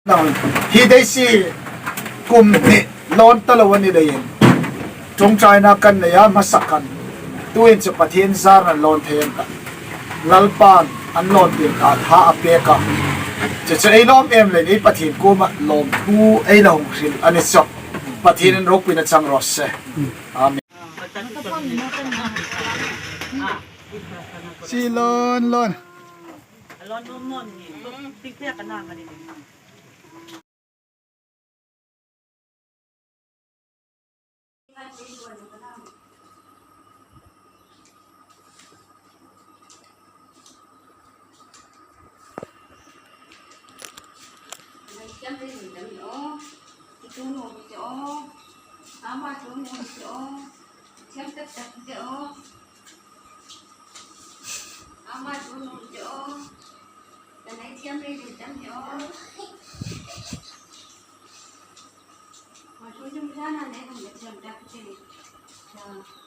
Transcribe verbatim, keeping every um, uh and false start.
Hi Daisy kum hni lawn ta lo a ni leiin ṭawngṭaina kan nei a, hmasa khan tuhin chu Pathien zarna lawn thei an tah. Lalpan an lawn tir kha tha a pek a. Chu chu ei lawm em leiin ei Pathien kuoma lawmthu ei la hung hril a ni chu. Pathienin ropuina chang raw se. Amen. Si lawn lawn. Ama tu nun te o. Kan ei thiam rei rei tam ni o. Ma tu jum jana nei hung le thiam tak te. Cha.